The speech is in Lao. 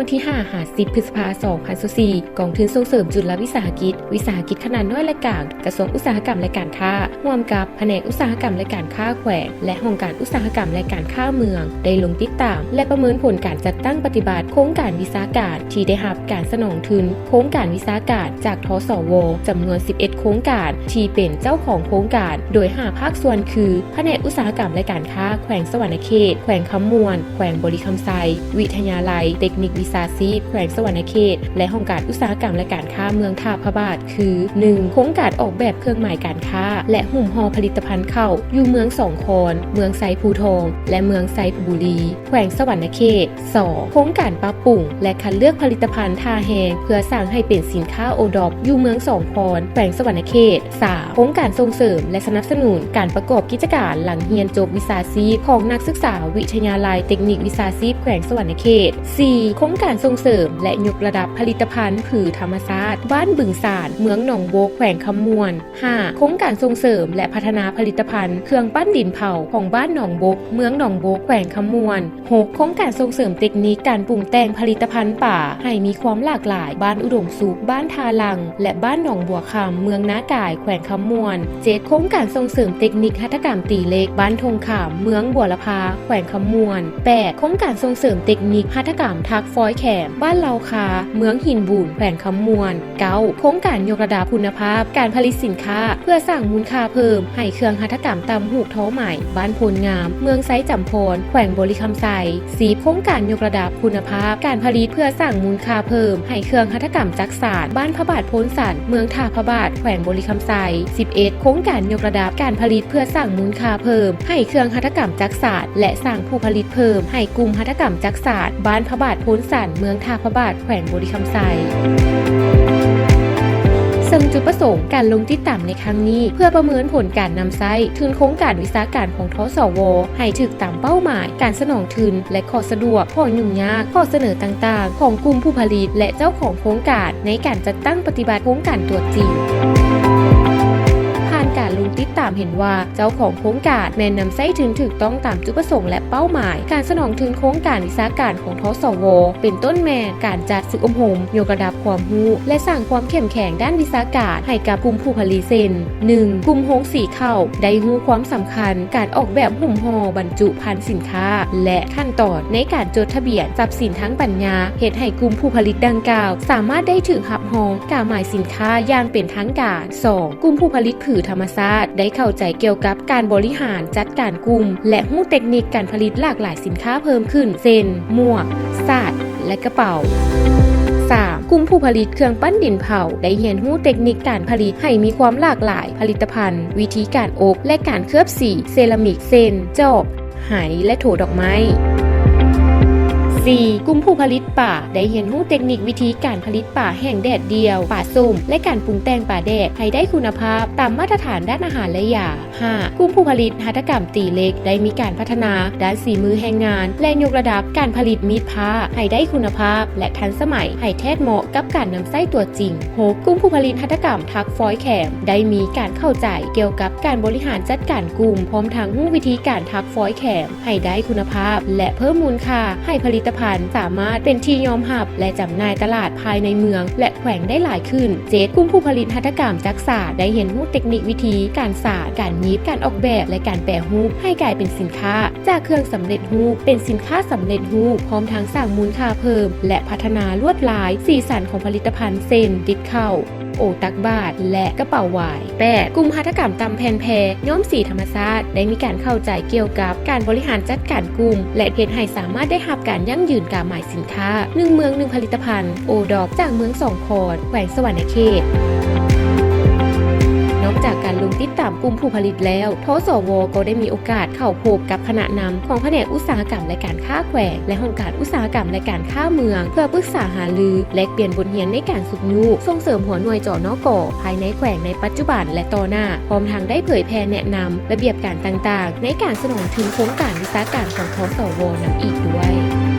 ວັນທີຫ້າຫາສິບ ພຶດສະພາ ສອງພັນຊາວສີ່, ກອງທຶນສົ່ງເສີມຈຸລະວິສາຫະກິດ, ວິສາຫະກິດຂະໜາດນ້ອຍ ແລະ ກາງ, ກະຊວງອຸດສາຫະກຳ ແລະ ການຄ້າ, ຮ່ວມກັບພະແນກອຸດສາຫະກຳ ແລະ ການຄ້າແຂວງ ແລະ ຫ້ອງການອຸດສາຫະກຳ ແລະ ການຄ້າເມືອງ ໄດ້ລົງຕິດຕາມ ແລະ ປະເມີນຜົນການຈັດຕັ້ງປະຕິບັດໂຄງການວິຊາການທີ່ໄດ້ຮັບການສະໜອງທຶນໂຄງການວິຊາການຈາກ ທສວ ຈຳນວນສິບເອັດໂຄງການ ທີ່ເປັນເຈົ້າຂອງໂຄງການ ໂດຍຫ້າພາກສ່ວນຄື ພະແນກອຸດສາຫະກຳ ແລະ ການຄ້າແຂວງສະຫວັນນະເຂດ, ແຂວງຄຳມ່ວນ, ແຂວງບໍລິຄຳໄຊ, ວິທະຍາໄລເຕັກນິກວິຊາຊີບແຂວງສະຫວັນນະເຂດ ແລະ ຫ້ອງການອຸດສາຫະກຳ ແລະ ການຄ້າເມືອງທ່າພະບາດ ຄື ໜຶ່ງ ໂຄງການອອກແບບເຄື່ອງໝາຍການຄ້າ ແລະ ຫຸ້ມຫໍ່ຜະລິດຕະພັນເຂົ້າ ຢູ່ເມືອງສອງຄອນ, ເມືອງໄຊພູທອງ ແລະ ເມືອງໄຊພູບູລີ ແຂວງສະຫວັນນະເຂດ. ສອງ ໂຄງການປັບປຸງ ແລະ ຄັດເລືອກຜະລິດຕະພັນທ່າແຮງ ເພື່ອສ້າງໃຫ້ເປັນສິນຄ້າໂອດອບ ຢູ່ເມືອງສອງຄອນ ແຂວງສະຫວັນນະເຂດ. ສາມ ໂຄງການສົ່ງເສີມ ແລະ ສະໜັບສະໜູນການປະກອບກິດຈະການຫຼັງຮຽນຈົບວິຊາຊີບຂອງນັກສຶກສາວິທະຍາໄລເຕັກນິກວິຊາຊີບແຂວງສະຫວັນນະເຂດ. ສີ່ ໂຄງການສົ່ງເສີມ ແລະ ຍົກລະດັບຜະລິດຕະພັນຜືທຳມະຊາດ ບ້ານບຶງສານ ເມືອງໜອງບົກ ແຂວງຄຳມ່ວນ. ຫ້າ ໂຄງການສົ່ງເສີມ ແລະ ພັດທະນາຜະລິດຕະພັນເຄື່ອງປັ້ນດິນເຜົາຂອງບ້ານໜອງບົກ ເມືອງໜອງບົກ ແຂວງຄຳມ່ວນ. ຫົກ ໂຄງການສົ່ງເສີມເຕັກນິກການປຸງແຕ່ງຜະລິດຕະພັນປາໃຫ້ມີຄວາມຫຼາກຫຼາຍ ບ້ານອຸດົມສຸກ, ບ້ານທ່າຫຼັ່ງ ແລະ ບ້ານໜອງບົວຄຳ ເມືອງນາກາຍ ແຂວງຄຳມ່ວນ. ເຈັດ ໂຄງການສົ່ງເສີມເຕັກນິກຫັດຖະກຳຕີເຫຼັກ ບ້ານທົ່ງຂາມ ເມືອງບົວລະພາ ແຂວງຄຳມ່ວນ. ແປດ ໂຄງການສົ່ງເສີມເຕັກນິກຫັດຖະກຳຖັກຟອຍແຂມ ບ້ານເລົ່າຄາ ເມືອງຫີນບູນ ແຂວງຄຳມ່ວນ. ເກົ້າ ໂຄງການຍົກລະດັບຄຸນນະພາບການຜະລິດສິນຄ້າ ເພື່ອສ້າງມູນຄ່າເພີ່ມໃຫ້ເຄື່ອງຫັດຖະກຳຕ່ຳຫູກທໍໄໝ ບ້ານໂພນງາມ ເມືອງໄຊຈຳພອນ ແຂວງບໍລິຄຳໄຊ. ສິບ ໂຄງການຍົກລະດັບຄຸນນະພາບການຜະລິດ ເພື່ອສ້າງມູນຄ່າເພີ່ມໃຫ້ເຄື່ອງຫັດຖະກຳຈັກສານ ບ້ານພະບາດໂພນສັນ ເມືອງທ່າພະບາດ ແຂວງບໍລິຄຳໄຊ. ສິບເອັດ ໂຄງການຍົກລະດັບການຜະລິດ ເພື່ອສ້າງມູນຄ່າເພີ່ມໃຫ້ເຄື່ອງຫັດຖະກຳຈັກສານ ແລະ ສ້າງຜູ້ຜະລິດເພີ່ມໃຫ້ກຸ່ມຫັດຖະກຳຈັກສານ ບ້ານພະບາດໂພນສັນ ເມືອງທ່າພະບາດ ແຂວງບໍລິຄຳໄຊ. ເຊິ່ງຈຸດປະສົງການລົງຕິດຕາມໃນຄັ້ງນີ້ ເພື່ອປະເມີນຜົນການນຳໃຊ້ທຶນໂຄງການວິຊາການຂອງ ທສວ ໃຫ້ຖືກຕາມເປົ້າໝາຍການສະໜອງທຶນ ແລະ ຂໍ້ສະດວກ, ຂໍ້ຫຍຸ້ງຍາກ, ຂໍ້ສະເໜີຕ່າງໆ ຂອງກຸ່ມຜູ້ຜະລິດ ແລະ ເຈົ້າຂອງໂຄງການ ໃນການຈັດຕັ້ງປະຕິບັດໂຄງການຕົວຈິງ. ຜ່ານການລົງຕິດຕາມເຫັນວ່າ ເຈົ້າຂອງໂຄງການແມ່ນນຳໃຊ້ທຶນຖືກຕ້ອງຕາມຈຸດປະສົງ ແລະ ເປົ້າໝາຍການສະໜອງທຶນໂຄງການວິຊາການຂອງ ທສວ ເປັນຕົ້ນແມ່ນການຈັດຝຶກອົບຮົມ, ຍົກລະດັບຄວາມຮູ້ ແລະ ສ້າງຄວາມເຂັ້ມແຂງດ້ານວິຊາການໃຫ້ກັບກຸ່ມຜູ້ຜະລິດ ເຊັ່ນ ໜຶ່ງ ກຸ່ມໂຮງສີເຂົ້າ ໄດ້ຮູ້ຄວາມສຳຄັນການອອກແບບຫຸ້ມຫໍ່ບັນຈຸພັນສິນຄ້າ ແລະ ຂັ້ນຕອນໃນການຈົດທະບຽນຊັບສິນທາງປັນຍາ ເຮັດໃຫ້ກຸ່ມຜູ້ຜະລິດດັ່ງກ່າວສາມາດໄດ້ຖືກຮັບຮອງກາໝາຍສິນຄ້າຢ່າງເປັນທາງການ. ສອງ ກຸ່ມຜູ້ຜະລິດຜືທຳມະຊາດໄດ້ເຂົ້າໃຈກ່ຽວກັບການບໍລິຫານຈັດການກຸ່ມ ແລະ ຮູ້ເຕັກນິກການຜະລິດຫຼາກຫຼາຍສິນຄ້າເພີ່ມຂຶ້ນ ເຊັ່ນ ໝວກ, ສາດ ແລະ ກະເປົາ. ສາມ ກຸ່ມຜູ້ຜະລິດເຄື່ອງປັ້ນດິນເຜົາໄດ້ຮຽນຮູ້ເຕັກນິກການຜະລິດໃຫ້ມີຄວາມຫຼາກຫຼາຍຜະລິດຕະພັນ, ວິທີການອົບ ແລະ ການເຄືອບສີເຊຣາມິກ ເຊັ່ນ ຈອກ, ໄຫ ແລະ ໂຖດອກໄມ້. ສີ່ ກຸ່ມຜູ້ຜະລິດປາໄດ້ຮຽນຮູ້ເຕັກນິກວິທີການຜະລິດປາແຫ້ງແດດດ່ຽວ, ປາສົ້ມ ແລະ ການປຸງແຕ່ງປາແດກໃຫ້ໄດ້ຄຸນນະພາບຕາມມາດຕະຖານດ້ານອາຫານ ແລະ ຢາ. ຫ້າ ກຸ່ມຜູ້ຜະລິດຫັດຖະກຳຕີເຫຼັກໄດ້ມີການພັດທະນາດ້ານສີມືແຮງງານ ແລະ ຍົກລະດັບການຜະລິດມີດພ້າໃຫ້ໄດ້ຄຸນນະພາບ ແລະ ທັນສະໄໝ ໃຫ້ແທດເໝາະກັບການນຳໃຊ້ຕົວຈິງ. ຫົກ ກຸ່ມຜູ້ຜະລິດຫັດຖະກຳຖັກຟອຍແຂມໄດ້ມີການເຂົ້າໃຈກ່ຽວກັບການບໍລິຫານຈັດການກຸ່ມ ພ້ອມທັງຮູ້ວິທີການຖັກຟອຍແຂມໃຫ້ໄດ້ຄຸນນະພາບ ແລະ ເພີ່ມມູນຄ່າໃຫ້ຜະລິດຕະພັນສາມາດເປັນທີ່ຍອມຮັບ ແລະ ຈຳໜ່າຍຕະຫຼາດພາຍໃນເມືອງ ແລະ ແຂວງໄດ້ຫຼາຍຂຶ້ນ. ເຈັດ ກຸ່ມຜູ້ຜະລິດຫັດຖະກຳຈັກສານໄດ້ຮຽນຮູ້ເຕັກນິກວິທີການສານ, ການຫຍິບ, ການອອກແບບ ແລະ ການແປຮູບໃຫ້ກາຍເປັນສິນຄ້າ ຈາກເຄື່ອງສຳເລັດຮູບເປັນສິນຄ້າສຳເລັດຮູບ, ພ້ອມທັງສ້າງມູນຄ່າເພີ່ມ ແລະ ພັດທະນາລວດລາຍ, ສີສັນຂອງຜະລິດຕະພັນ ເຊັ່ນ ຕິບເຂົ້າ, ໂອຕັກບາດ ແລະ ກະເປົາຫວາຍ. ແປດ ກຸ່ມຫັດຖະກຳຕ່ຳແຜ່ນແຜ່ຍ້ອມສີທຳມະຊາດໄດ້ມີການເຂົ້າໃຈກ່ຽວກັບການບໍລິຫານຈັດການກຸ່ມ ແລະ ເຮັດໃຫ້ສາມາດໄດ້ຮັບການຢັ້ງຢືນກາໝາຍສິນຄ້າ ໜຶ່ງເມືອງໜຶ່ງຜະລິດຕະພັນ ໂອດອບ ຈາກເມືອງສອງຄອນ ແຂວງສະຫວັນນະເຂດ. ນອກຈາກການລົງຕິດຕາມກຸ່ມຜູ້ຜະລິດແລ້ວ, ທສວ ກໍໄດ້ມີໂອກາດເຂົ້າພົບກັບຄະນະນຳຂອງພະແນກອຸດສາຫະກຳ ແລະ ການຄ້າແຂວງ ແລະ ຫ້ອງການອຸດສາຫະກຳ ແລະ ການຄ້າເມືອງ ເພື່ອປຶກສາຫາລື, ແລກປ່ຽນບົດຮຽນໃນການຊຸກຍູ້, ສົ່ງເສີມຫົວໜ່ວຍ ຈນກ ພາຍໃນແຂວງໃນປັດຈຸບັນ ແລະ ຕໍ່ໜ້າ, ພ້ອມທັງໄດ້ເຜີຍແຜ່ແນະນຳລະບຽບການຕ່າງໆ ໃນການສະໜອງທຶນໂຄງການວິຊາການຂອງ ທສວ ນຳອີກດ້ວຍ.